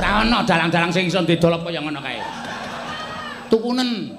Ora ana dalang-dalang sing iso didol apa ya ngono kae. Tukunen.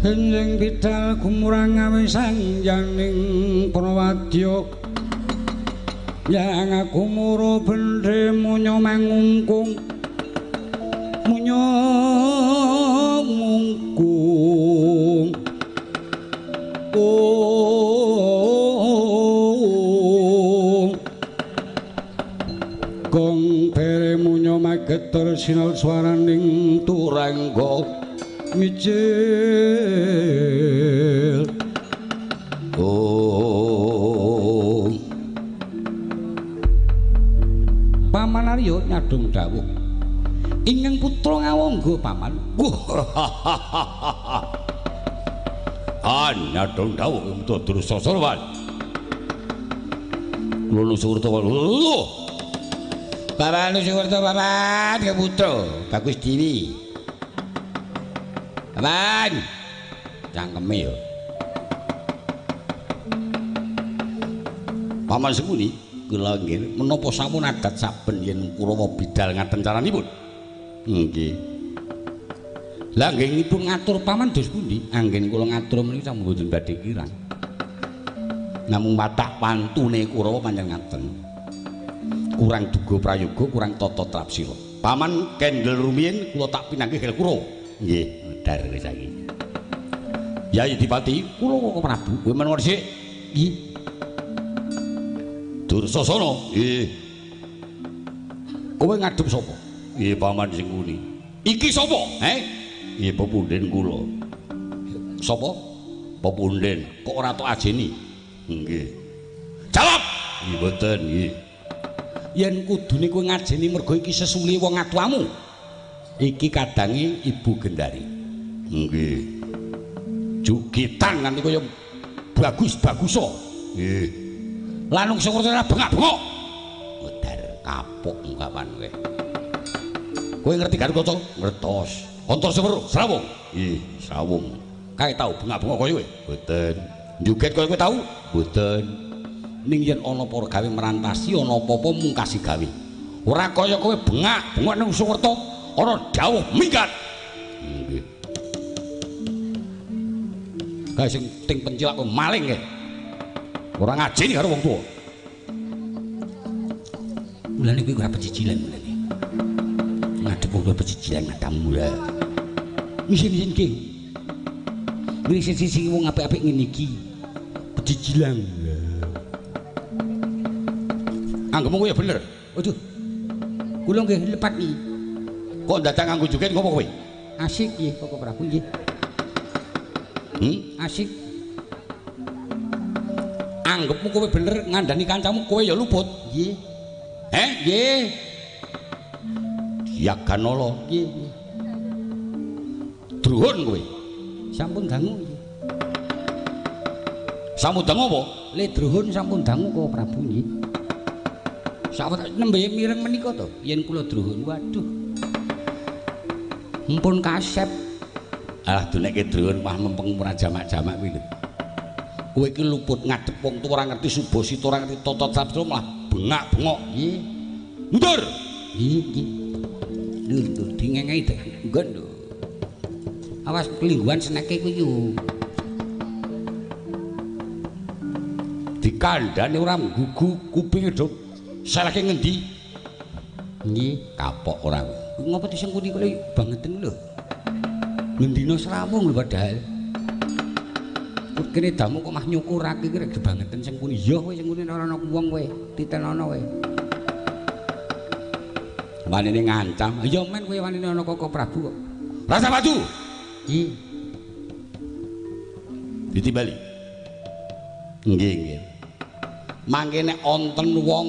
Enjing bidal gumurang awesangyaning prawadya yang aku muru bendhe munyo mangungkung munyo mungkung gong bere munyo mageter sinal swaraning turangga mijil. Oh. Paman Arya nyadong dawuh. Ingkang putra Ngawangga paman. Ah, nyadong dawuh putra Drusasarwan. Kula nuwun lho. Paman nuwun paman ke putra Bagus Dewi. Paman. Cangkeme yo. Paman Sengkuni kula nggih menapa sampun adat saben yen Kurawa bidal ngaten caranipun? Nggih. Lah anggenipun ngatur paman dos pundi? Anggen kula ngatur menika sampun mboten badhe kirang. Namung watak pantune Kurawa pancen ngaten. Kurang duga prayoga, kurang tata trapsira. Paman kendel rumiyin kula tak pinanggih karo Kurawa. Nggih, medhar wis saiki. Yayi Dipati, kula kok Prabu. Kowe meneng dhisik. Nggih. Dursasana. Nggih. Kowe ngadhep sapa? Nggih, paman sing kuni. Iki sapa? He? Nggih, pepunden kula. Sapa? Pepunden. Kok ora tok ajeni? Nggih. Jawab. Nggih mboten, nggih. Yen kudune kowe ngajeni mergo iki sesuli wong atuamu. Iki kadange Ibu Gendari. Nggih. Jugitan nganti kaya bagus-baguso. Nggih. Lanung Sukerta ora bengak-bengok. Wedar kapok ungkapan kowe. Kowe ngerti Garukaca? Ngertos. Antasena Srawung. Nggih, Srawung. Kae tau bengak-bengok kaya kowe? Mboten. Joget kaya kowe tau? Mboten. Ning yen ana para gawe merantasi ana apa-apa mungkasi gawe. Ora kaya kowe bengak-bengok ning Sukerta ana dawuh minggat. Nggih. Kae sing ting pencilak kowe maling kae. Ora ngajeni karo wong tuwa. Mulane kuwi ora pecicilan mulane. Ngadep wong pecicilan matamu lha. Isin-isin ki. Ngisi-sisi wong apik-apik ngene iki. Pecicilan. Anggepmu kowe ya bener. Aduh. Kula nggih lepat niki. Kok dadak nganggo joget ngopo kowe? Asik nggih Koko Prabu nggih. Asik. Anggepmu kowe bener ngandani kancamu kowe ya luput. Nggih. Heh? Nggih. Yaganala. Nggih, nggih. Druhun kowe. Sampun dangu nggih. Sampun dangu apa? Le druhun sampun dangu Koko Prabu nggih. Sawet nembe mireng menika to yen kula druhun. Waduh. Mumpun kasep. Alah dunekke druhun mah mempeng ora jamak-jamak kuwi lho. Kowe iki luput ngadep wong tuwa ora ngerti subasita ora ngerti tata trapsira malah bengak-bengok. Nggih. Mundur. Nggih, nggih. Lho, lho dingengehi nggon lho. Awas kelingguhan seneke kuwi yo. Dikandhane ora nggugu kupinge do salahke ngendi? Nggih, kapok ora kowe. Ngopo disengkuni kula bangeten lho. Ngendina srawung lho padahal. Kene damu kok mah nyukurake iki rek bangeten sengkuni. Ya kowe sengkuni ora ana wong kowe, titenono kowe. Wanine ngancam. Ya men kowe wanine ana Koko Prabu kok. Rasa maju. Nggih. Ditimbali. Nggih, nggih. Mangke nek wonten wong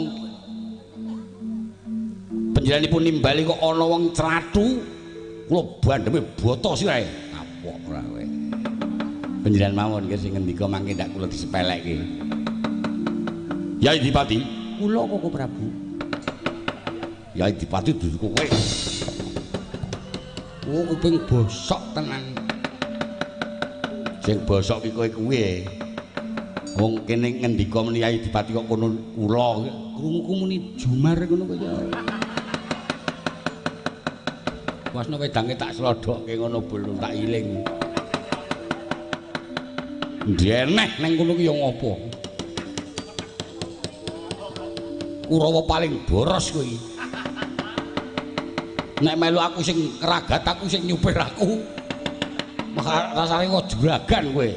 panjenenganipun nimbali kok ana wong clathu, kula bandheme bata sirahe. Kapok ora kowe. Panjenengan mawon nggih sing ngendika mangke ndak kula disepelekke. Yai Dipati, kula Koko Prabu. Yai Dipati dudu kowe. Oh, kuping bosok tenan. Sing bosok ki kowe kuwi. Wong kene ngendika meni Yai Dipati kok kono kula krunguku muni jumar ngono kaya. Wasna wedange tak slodhokke ngono belum tak iling. Ndeneh nang kono ki ya ngopo? Kurawa paling boros kowe iki. Nek melu aku sing ngragat aku sing nyupir aku. Maka rasane kok juragan kowe.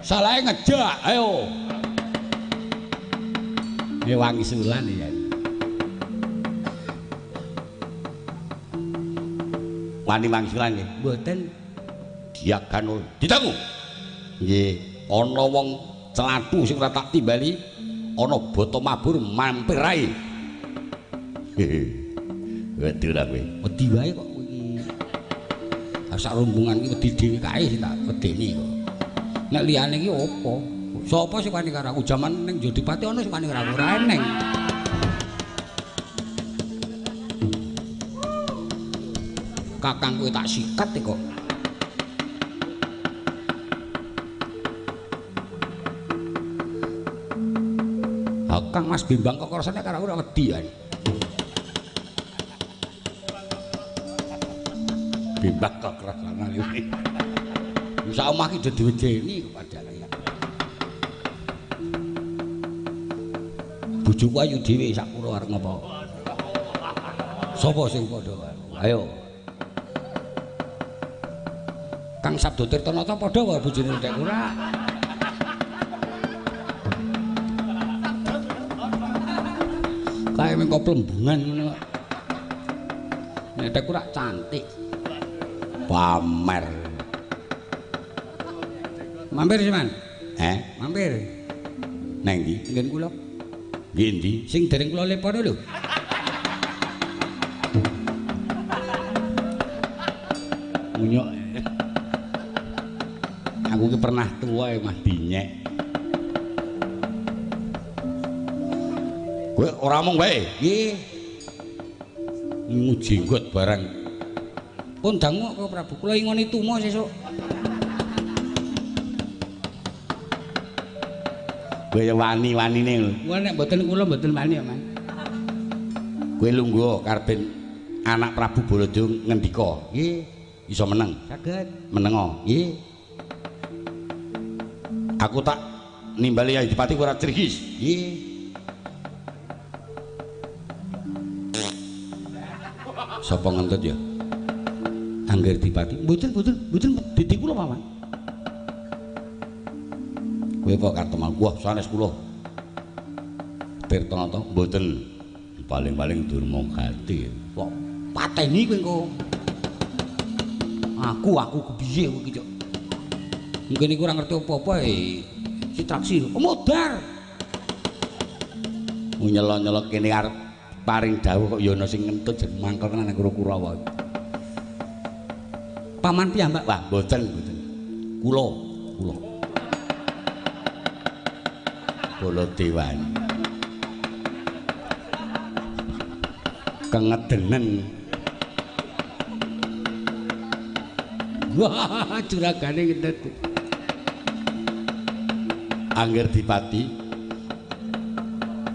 Salahe ngejak, ayo. Ngewangi sulan ya. Wani wangsulan nggih. Mboten. Diagan ditangu. Nggih, ana wong clathu sing ora tak timbali, ana bata mabur mampir ae. Hehe. Wedi ora kowe. Wedi wae kok kowe iki. Sak rombongan iki wedi dhewe kae sing tak wedeni kok. Nek liyane iki apa? Sapa sing wani karo aku? Jaman ning Jodipati ana sing wani karo aku, ora eneng. Kakang kowe tak sikat kok. Kang Mas Bimbang kok rasane karo aku ora wedi kan. Bimbak kekerasane iki. Sak omah iki diwedeni kepadane. Bojoku ayu dhewe sak kula arep ngapa? Sapa sing padha? Ayo. Kang Sabdo Tirtanata padha wae bojone Dek ora. Kae mengko plembungan ngono kok. Nek Dek ora cantik. Pamer. Mampir sampean? Heh, mampir. Nang ndi? Nggen kula. Nggih ndi? Sing dereng kula lepono lho. Munyuk. Aku ki pernah tuwa mah dinyek. Kowe ora omong wae. Nggih. Ngingu jenggot barang. Pun dangu kok Prabu, kula ingoni tumo sesuk. Kowe wani-wanine lho. Wah nek mboten kula mboten wani ya, Mas. Kowe lungguh karben anak Prabu Baladewa ngendika. Nggih. Iso meneng. Saged. Menengo. Nggih. Aku tak nimbali Yai Dipati ora trigis. Nggih. Sapa ngentut ya? Angger Dipati. Mboten, mboten, mboten didi kula, Paman. Kowe kok kartemal. Wah, sanes kula. Tirtanata mboten. Paling-paling durma gati. Kok pateni kowe engko. Aku kepiye kowe iki, Cuk? Mungkin iku ora ngerti apa-apa e. Citraksi modar. Nyelok-nyelok kene arep paring dawuh kok ya ana sing ngentut jen mangkel tenan nang Kurawa. Paman piyambak. Wah, mboten, mboten. Kula, kula. Baladewan. Kengedenen. Wah, juragane ngentut. Angger Dipati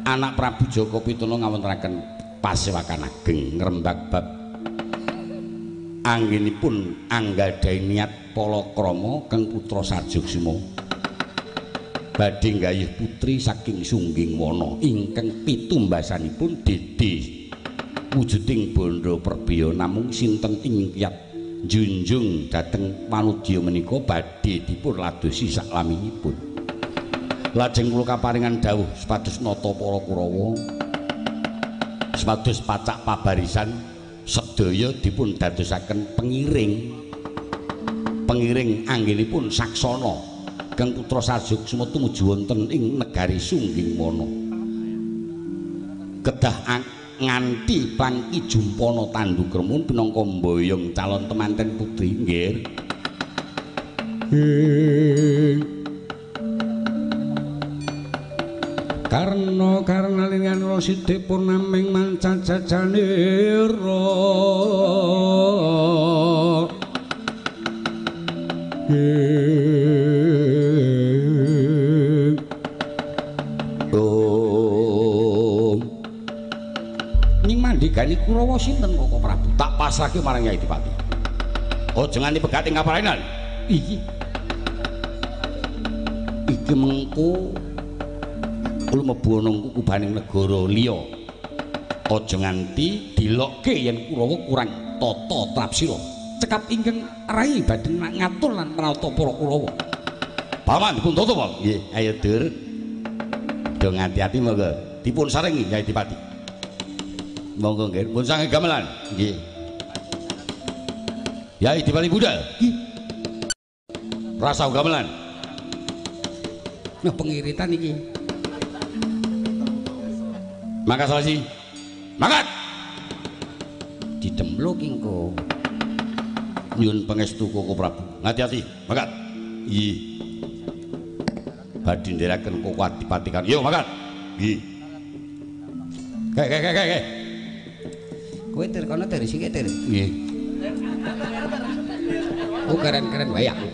anak Prabu Jaka Pitana ngawontenaken pasewakan ageng ngrembak bab anggenipun anggadhahi niat palakrama kang putra Sarjogsuma badhe nggayuh putri saking Sungging Wana ingkang pitumbasanipun dede wujuding bandha perbeya namung sinten ing kiyat njunjung dhateng manudya menika badhe dipun ladosi saklaminipun. Lajeng kula kaparingan dawuh supados nata para Kurawa supados pacak pabarisan sedaya dipun dadosaken pengiring pengiring anggenipun saksana kang putra Sarjogsuma tumuju wonten ing negari Sungging Wana kedah nganti pangki jumpana tandu kremun pinangka mboyong calon temanten putri. Nggih. Karna karnalingan roside purnaming manca jajanira. Om. Ning mandhegani Kurawa sinten Koko Prabu? Tak pasrahke marang Yai Dipati. Aja nganti pegat ing kaparainan. Iki. Iki mengko lumebu ana kukubaning negara liya. Aja nganti dilokke yen Kurawa kurang tata trapsira. Cekap ingkang rai badhe ngatur lan pranata para Kurawa. Paman dipun tata, Pak. Nggih, ayo Dur. Do ngati-ati monggo. Dipun sarengi Yai Dipati. Monggo nggih, pun sange gamelan. Nggih. Yai Dipati budal. Nggih. Rasa gamelan. Nah pengiritan iki. Mangkat selasi. Mangkat. Didemluk engko. Nyuwun pangestu Koko Prabu. Ngati-ati, mangkat. Nggih. Badhe ndherekaken Koko Adipati kan. Yo mangkat. Nggih. Kek kek kek kek. Kowe tir kono tir sik tir. Nggih. Oh keren-keren wae aku.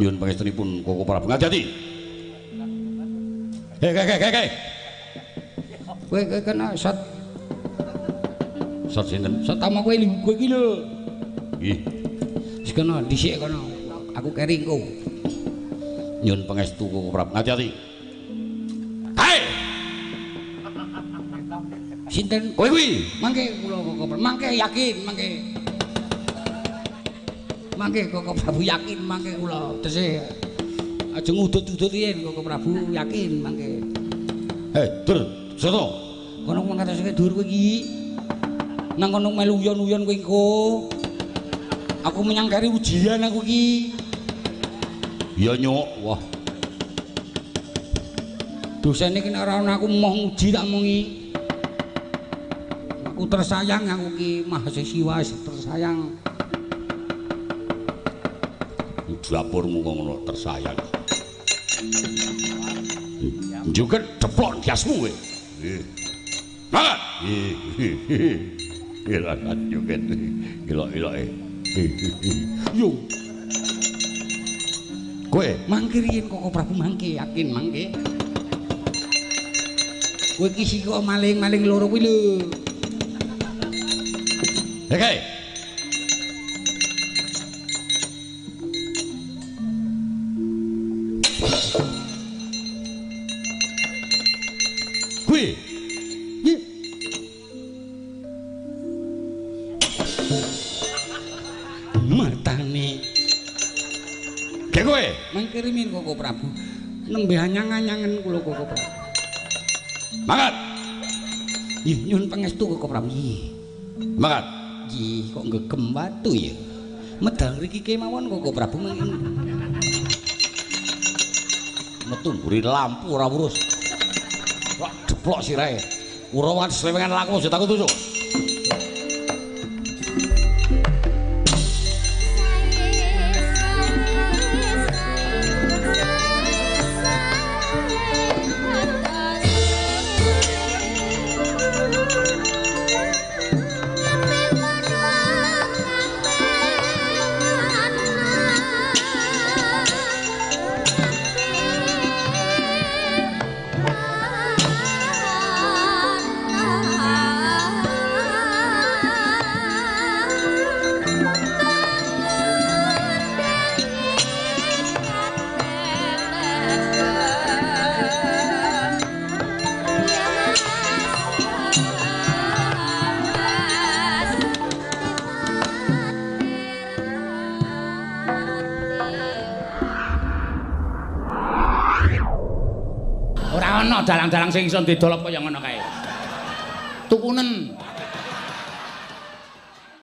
Nyuwun pangestunipun Koko Prabu. Ngati-ati. Kek kek kek kek. Kowe kena shot. Shot sinten? Shot ama kowe kowe iki lho. Nggih. Wis kono dhisik kono. Aku keri engko. Nyun pangestu Koko Prabu. Ati-ati. Kae. Sinten? Kowe kuwi. Mangke kula Koko Prabu. Mangke yakin, mangke. Mangke Koko Prabu yakin mangke kula. Tesih aja ngudut-udut yen Koko Prabu yakin mangke. Eh, dur, soto. Kono mangkatosake dhuwur kowe iki. Nang kono melu uyon-uyon kowe engko. Aku menyang kari ujian aku iki. Ya nyuk, wah. Dosene ki nek ora ana aku moh nguji tak omongi. Aku tersayang aku ki mahasiswa tersayang. Dapurmu kok ngono tersayang. Njuket deplok jasmu kowe. Nggih. Mangan. Nggih. Ilang njuket. Ilok-iloke. Yo. Kowe mangke riyen Koko Prabu mangke yakin mangke. Kowe iki sik kok maling-maling loro kuwi lho. Hei. Kuwi. Nggih. Matane. Ge kowe. Mangke rimin Koko Prabu. Nembe anyang-anyangen kula Koko Prabu. Mangat. Nggih, nyuwun pangestu Koko Prabu. Nggih. Mangat. Nggih, kok ngegem watu ya. Medal mriki kemawon Koko Prabu mangke. Metu mburi lampu ora urus. Kok deplok sirahe. Urawan slewengan laku aja takut tusuk. Ora ana dalang-dalang sing iso didol apa ya ngono kae. Tukunen.